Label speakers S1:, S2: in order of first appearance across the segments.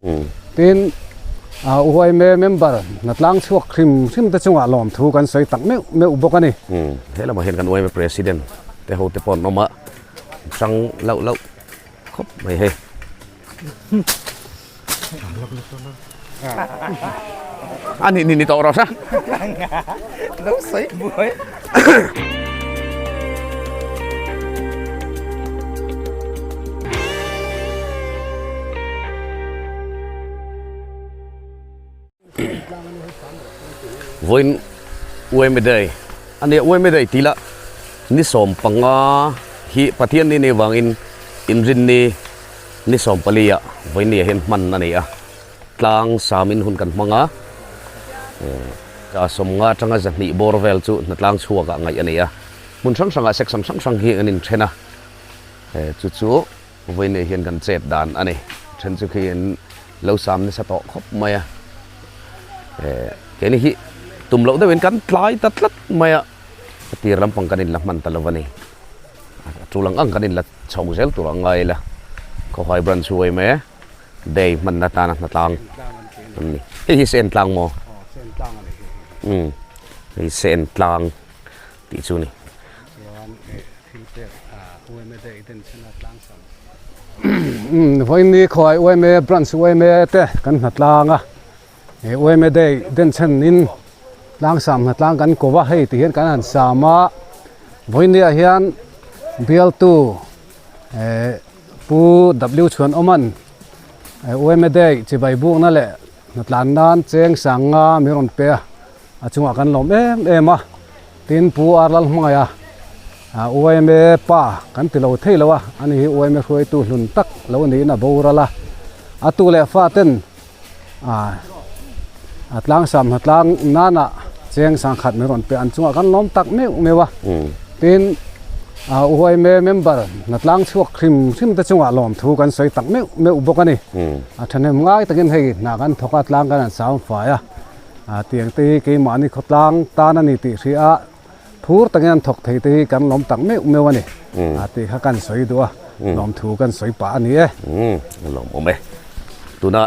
S1: Tin, UYMA member hnatlang chhuak hrim hrim te chungah lawmthu kan sawi tak meuh meuh bawk a ni.
S2: He lamah hian kan UYMA President te ho te pawh an awm a, hrang lauh lauh khawp mai hei. A nih nih ni tawh rawh sa.
S3: Lo sawi buai.
S2: Vawiin Uaime Day a nia, Uaime Day tih lah ni 15 hi Pathian ni ni vangin inrinni ni 14 ah vawiin ni ah hian hman a ni a, tlang samin hun kan hmang a, 50 atanga 200 bawr vel chu hnatlang chhuakah ngaih a ni a, hmun hrang hrangah section hrang hrang hi an inthen a, chu chu. Vawiin hian kan chet dan a ni. Then chu khi an lo sam nasa tawh khawp mai a. Keini hi tum loh deuhin kan tlai ta tlat mai a. A tir lampang kan inla hman ta lo a ni. A tul ang ang kan inla chho zel tur a ngai ila. Khawhai branch huai mai e. Day hmanna tana hnatlang an ni. Hei hi sen tlang maw? Umm hei sen tlang tih chu a ni.
S1: Vawiin ni khawi UMA branch UMA te kan hna tlang a, he UMA day denchhen in tlangsam hna tlang kan ko va, hei ti hian kan han sam a, vawiin ni ah hian bialtu Pu W Chhuanawman UMA day chibai bukna leh hna tlan nan cheng sang nga min rawn pe a. A chungah kan lawm em em a, tin Pu Ar Lalhmangaih a UMA pa kan ti lo thei lo a, ani hi UMA hruaitu hlun tak lo niin a boral a, a tu leh fa ten a tlangsam hnatlang nana cheng sangkhat min rawn pe an chungah kan lawm tak meuh meuh a, tin UMA member hnatlang chhuak hrim hrim te chungah lawmthu kan sawi tak meuh meuh bawk a ni, a thahnem ngai takin hei hna kan thawk a tlang kan han sam fai a. A tiang te hi keimahni khawtlang tan a ni tih hria a, phur takin an thawk thei te hi kan lawm tak meuh meuh a ni. A tih kha kan sawi duh a, lawmthu kan sawi pah a ni e.
S2: A lawmawm e. Tuna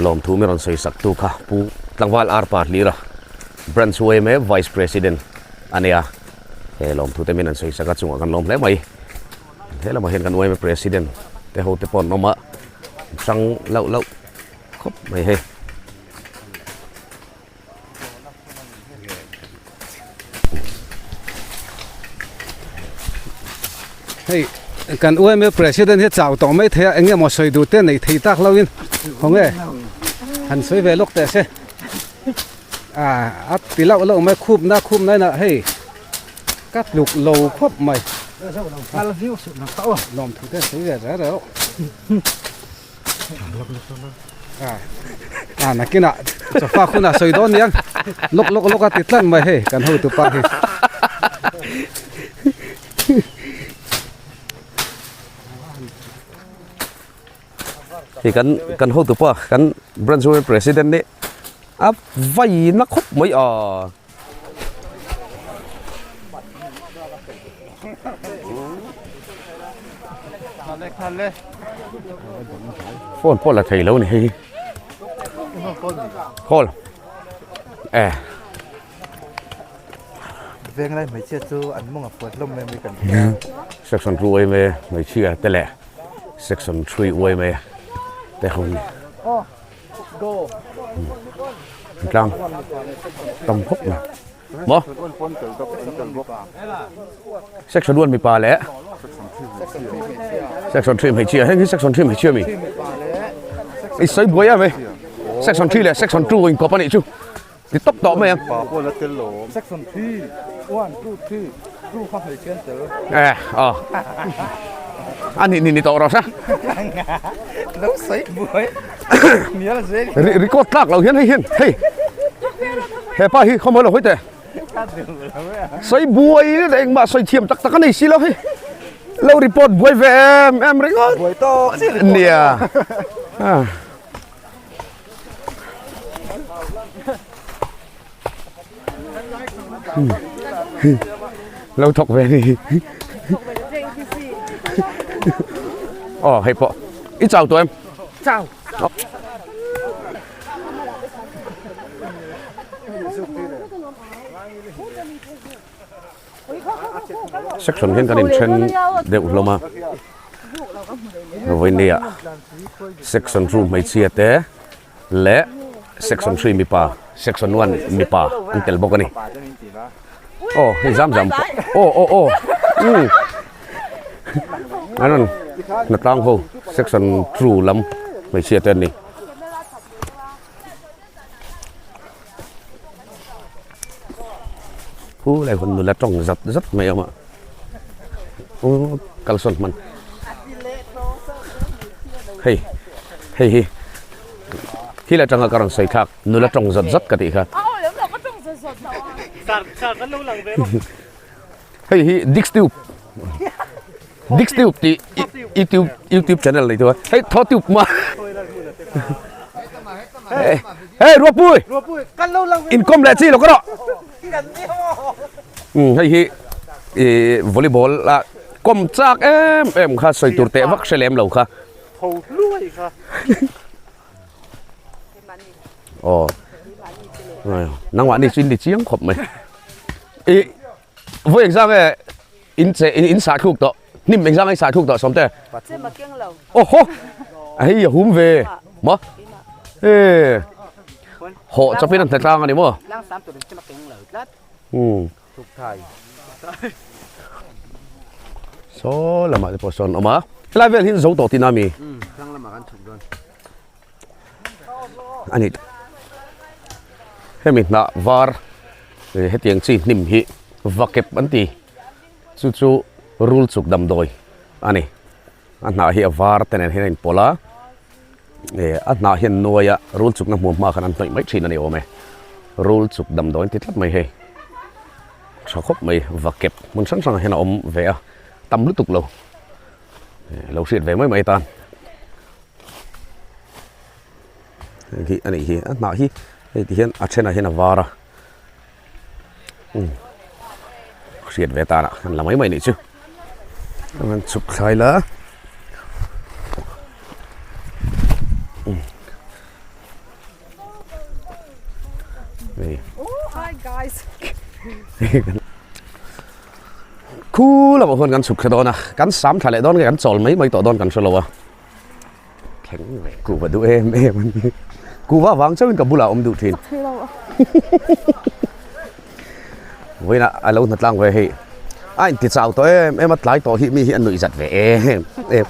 S2: lawmthu min rawn sawi sak tu kha Pu Tlangval Arpa Hlira, Branch YMA Vice President a nia. He lawmthu te min rawn sawi sak a chungah kan lawm hle mai. He lamah hian kan YMA President te ho te pawh an awm a, hrang lauh lauh. khawp mai hei.
S1: Hei kan UMA president hi chau tawh mai thei a eng emaw sawi duh te nei thei tak lo in khaw nge han sawi ve lawk teh se a a ti loh loh mai khup na khup na inah hei ka tluk lo khawp mai lawmthu te sawi ve zel reuh. A nakinah chawfa hunah sawi dawn niang lawk lawk lawk a ti tlat mai hei kan hotu pa hi.
S2: Hei kan kan hotu pa kan branch women president nih a vai na khawp mai a. Phone pawh la thei lo ni hei call e
S3: Venglai hmeichhia chu an mawng a fuat hlawm mai mai kan hria.
S2: Section 2 uai mai hmeichhia te leh section 3 uai mai te ho ni. Tlang tam khawp mai maw section 1 mipa leh section 3 hmeichhia heng hi section 3 hmeichhia mi i sawi buai em section 3 leh section 2 in kawp anih chu ti tawp tawh mai ang
S3: section 3 1 2 3 2 kha hmeichhia an tel
S2: eh aw ani ni ni tawh rawh sa
S3: lo sawi buai mial zel
S2: record tlak lo hian hei hian hei he pa hi khawmawi lo hawi teh sawi buai leh engmah sawi thiam tak tak a nei si lo hei lo report buai ve em em ringawt
S3: buai tawk
S2: nia Lo thawk ve ni. Aw hei pawh i chau tawh em? Section hian kan inthen deuh hlawm a, vawinia section room hmeichhia te leh section three mipa section one mipa an tel bawk a ni. Aw hei zam zam pawh aw aw aw umm an rawn hnatlang ho section two lam hmeichhia te an ni. Khu lai hun nula tawng zat zat mai a awm a aw kalsawn hman hei hei hi thil atanga ka rawn sawi thlak nula tawng zat zat ka tih kha hei hi dix tube dix tube tih youtube youtube channel nei tu a hei thaw tube ma hei ruapui inkawm leh chi lo ka rawh hei hi ih volleyball a kawm chak em em kha sawi tur teh vak hre lem lo kha aw nangmah ni chu in ni chiang khawp mai ih vawi engzang nge in che in sah thluk tawh hnim engzang nge i sah thluk tawh sawmte aw haw hei a hum ve maw e hawh chawpin a hna tlang a ni maw umm saw lamah te pawh sawn a awm a helai vel hi an zo tawh tihna a mi a ni hemi hnah var hetiang chi hnim hi vakep an ti chu chu rul chuk damdawi a ni a hnah hi a var te nen hian a inpawlh a eh a hnah hian nuai a rul chukna hmuam hma khan an hnawih mai thin a ni awm e rul chuk damdawi an ti tlat mai hei tha khawp mai vakep hmun hrang hrangah hian a awm ve a tam lutuk lo lo hriat ve mai mai atan. Heng hi a nih hi a hnah hi hei ti hian a thenah hian a var a umm hriat ve tan ah an la mai mai nih chu an han chhuk thlai la umm hei
S4: hi guys
S2: khu lamah huan kan chhuk thla dawn a kan sam thla leh dawn nge kan chawl mai mai tawh dawn kan hre lo a. Thleng ve kuhva duh em em a ni. Kuhva vang chauhin ka bulah awm duh thin. Vawiinah a lo hnatlang ve hei. A inti chau tawh em em a tlai tawh hi mi hi a nuih zat ve em em.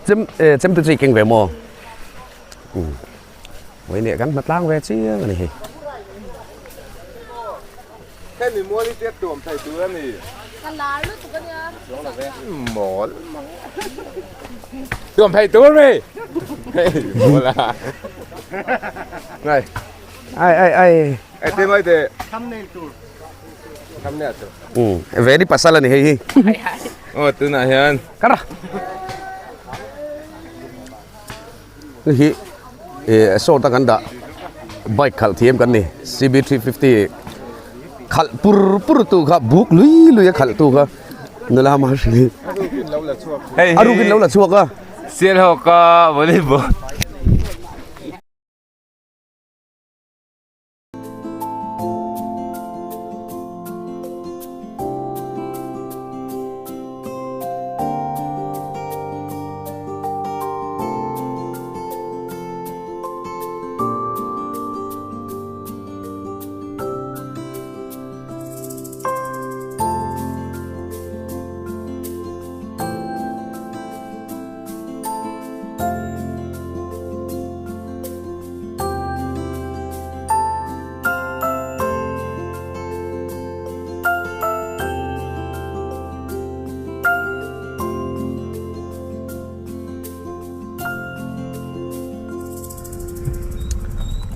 S2: Chem eh chem te chu i keng ve maw? Umm vawiinah kan hnatlang ve chiang a ni hei.
S3: Hemi mual hi tiat tuam thei tur a ni.
S4: Ka lar lutuk a nia.
S3: Mawl. Tuam thei tur mi. Hei mawl a. Ngai.
S2: Ai ai ai.
S3: Ai te mai te. Thumbnail tur. Thumbnail tur.
S2: Um ve ni pasal a ni hei hi.
S3: Aw tunah hian.
S2: Kara. Hei hi eh sawt a kan dah bike khalh thiam kan ni C B 350 khalh pur pur tu kha buk lui lui a khalh tu kha nula hma hri a rukin lo la chhuak a
S3: Sialhawka volleyball.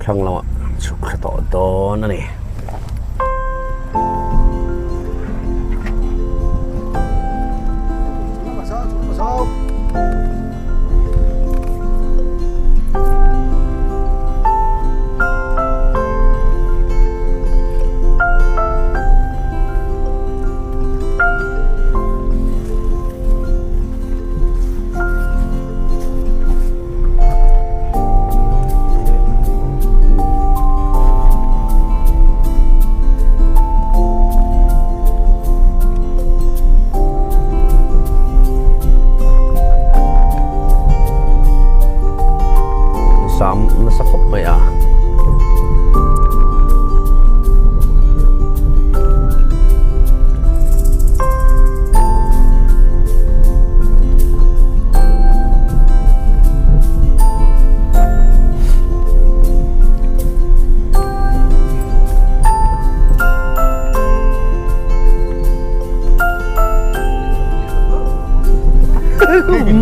S2: Thlang lamah chhuk thla tawh dawn a ni. nasa khawp mai a.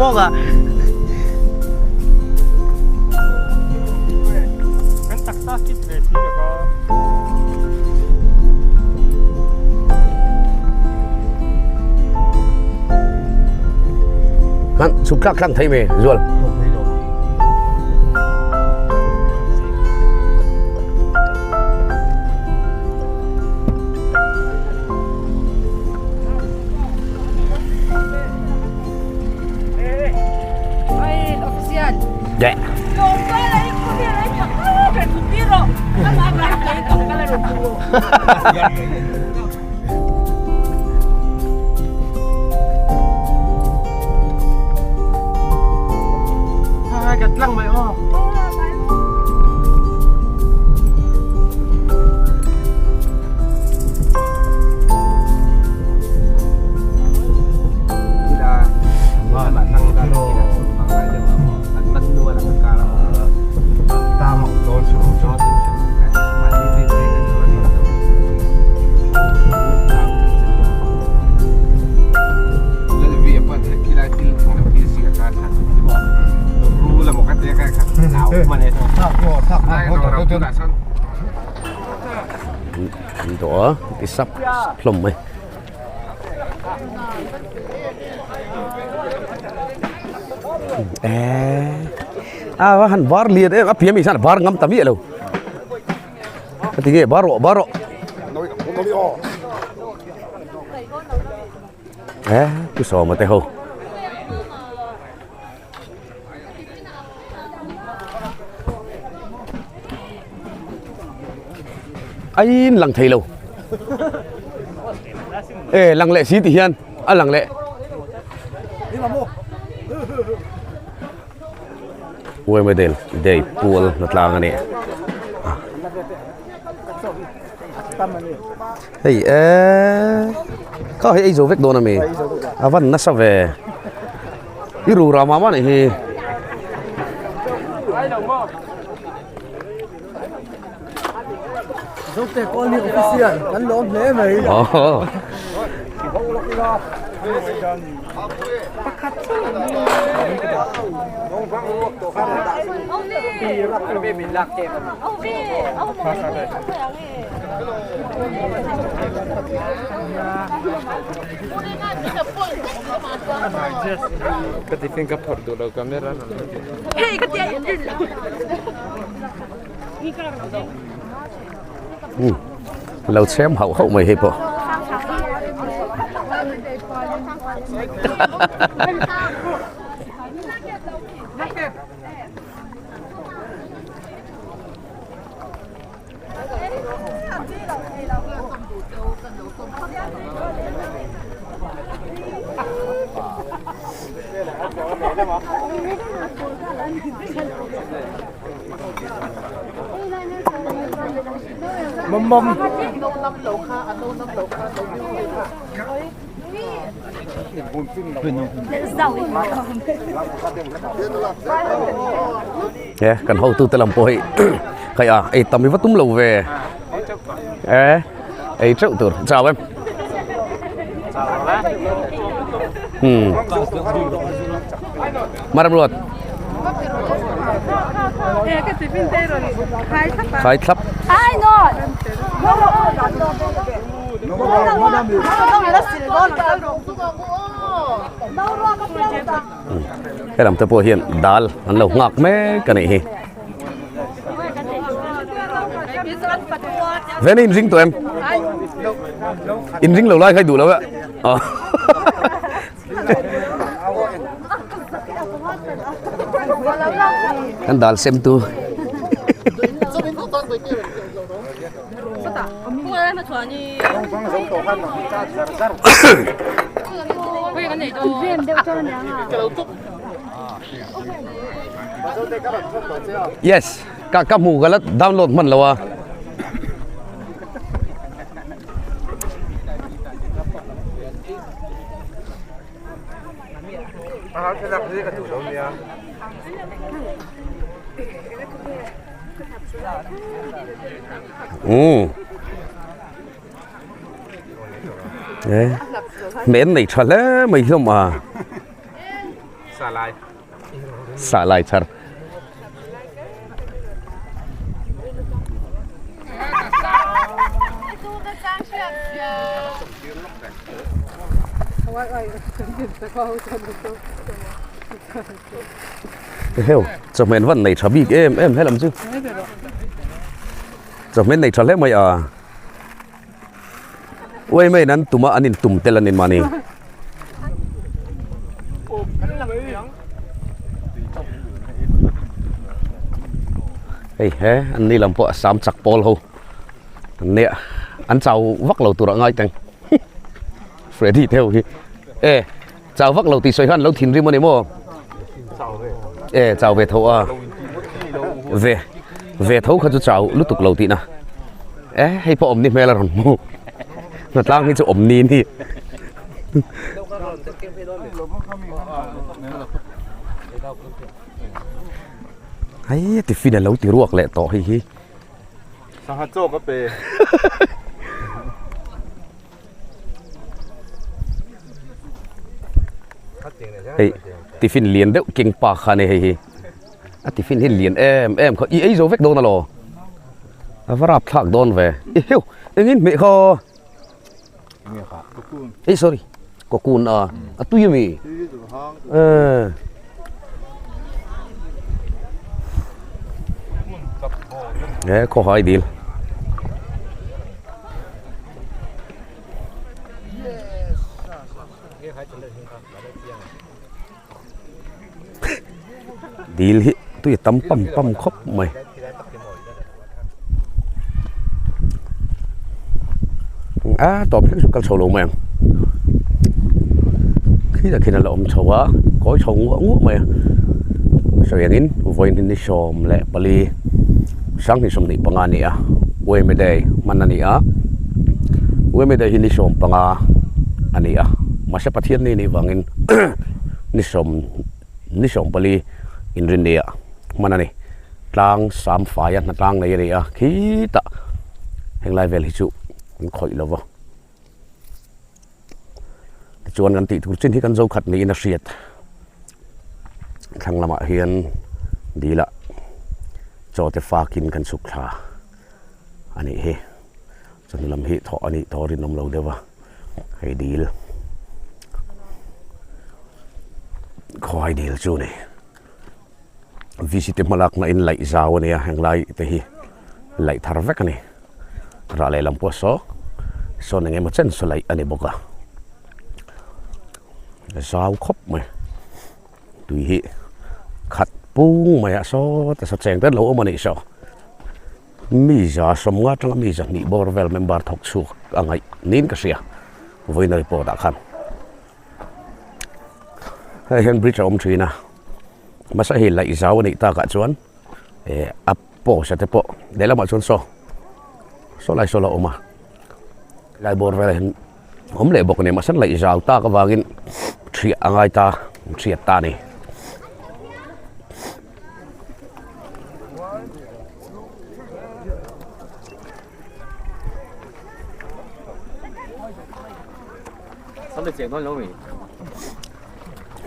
S2: Mawk a.
S3: Kan taksa fit ve si lo ka.
S2: Kan chhuk tlak tlang thei me zual. Dạ. An dawh a ti sap hlawm mai. Eee a han var lian em a pian mi hian a var ngam ta miah lo ka ti nge bar rawh bar rawh e pu sawma te ho. Aiin lang thei lo e lang leh si ti hian a lang leh Uaimedel day pual na tlang a ni hei e kha hei ei zo vek dawn a mi a van nasa ve. I ru rama mah nih hi.
S3: Zote Colony Official kan lawm hle mai. Ka tiffin ka phawrh duh lo camera
S2: Lo chhem hauh hauh mai hei pawh. He kan hotu te lam pawh hei hei a ei tam i va tum lo ve e ei teuh tur chau em hmm maram ruat khai thlap Helam te pawh hian dal an lo nghak mek a nih hi. Vena in ring tawh em? In ring lo lai kha i duh lo a. Kan dal sem tu. Yes. Ka ka hmu ka la download hman lo a. Umm. Men nei tha hle mai hlawm a. Sa lai char. Heu chawhmeh van nei tha bik em em helam chu chawhmeh nei tha hle mai a uai mai in an tum a an in tum tel a ni mahni. Hei he an ni lam pawh a sam chak pawl ho an nia an chau vak lo tur ah ngai teng Freddy te ho hi e chau vak lo tih sawi khan an lo thinrim a ni maw e chau ve tho a ve ve tho kha chu chau lutuk lo tihna e hei pawh awmni hmel a rawn hmu hnatlang hi chu awmni ni hei tiffin a lo ti ruak leh tawh hei hi
S3: sangha chaw ka pe
S2: Hei tiffin lian deuh keng pa kha a ni hei hi a tiffin hi lian em em kha i ei zo vek dawn alaw a va rap thlak dawn ve i heu engin hmeh kha ei sorry cocoon a a tui ami eh he khawhai dil. Dil hi tui a tam pam pam khawp mai. A tawp thleng chu kal chho lo mai ang. Khitah khian a la awm chho a, kawi chho nguah nguah mai a. Sawi angin vawiin hi ni 14 sanghnih 25 a ni a, Ueme Day hman a ni a. Ueme Day hi ni 15 a ni a, mahse Pathian ni nih vangin ni sawm ni 14 inrinni ah hman a ni. Tlang sam faia hna tlang nei a ni a, khitah henglai vel hi chu an khawih lo va. Tichuan kan tih tur chin hi kan zo khat niin a hriat. Thlang lamah hian dilah chaw te fakin kan chhuk thla a nih hi. Chawhnu lam hi thawh a nih tawh rinawm lo deuh a, hei dil khawhai dil chu a ni. VC te hmalakna in laih zau a nia henglai te hi laih thar vek a ni rah lehlam pawh saw sawn eng emaw chen saw laih a ni bawk a zau khawp mai tui hi khat pung mai a saw ta saw cheng te an lo awm a nih saw mi za sawmnga atanga mi za hnih bawr vel member thawk chhuak a ngaih niin ka hria vawiin a report ah khan. Hei hian bridge a awm thin a hmasa hi laih zau a nih takah chuan eh a post a te pawh lehlamah chuan saw saw lai saw la awm a helai bawr velah hian awm leh bawk a ni mahse laih zau tak avangin ṭhiah a ngai ta ṭhiat ta a ni.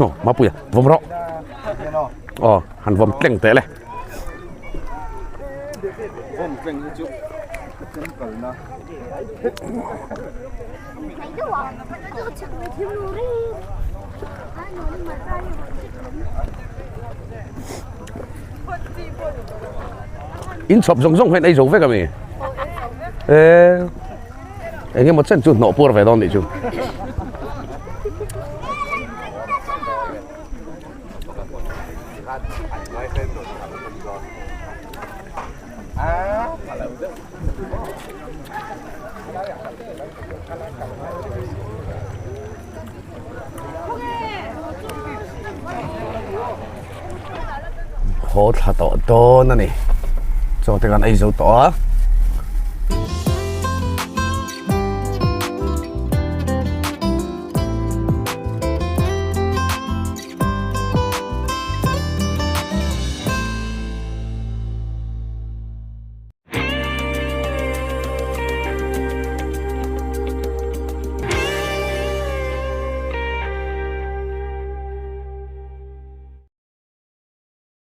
S2: Aw Mapuia vawm rawh aw han vawm tleng teh le in chhawp zawng zawng hian ei zo vek a mi e Eng emaw chen chu hnawh puar ve dawn nih chu. Haw thla tawh dawn a ni. Chaw te kan ei zo tawh a.